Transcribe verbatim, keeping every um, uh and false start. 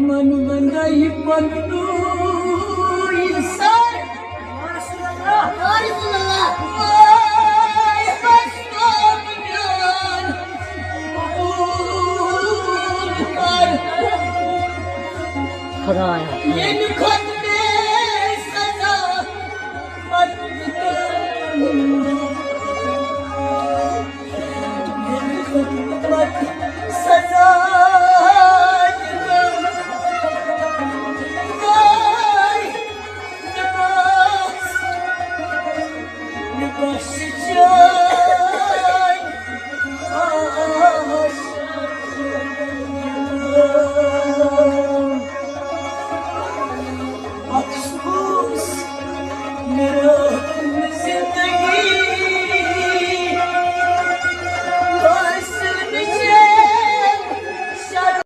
من بنٲیِو پننُے سر۔ یا رسول اللہ۔ واے بس میون قبول کر۔ خدایا۔ ییٚمہِ کھۄتہٕ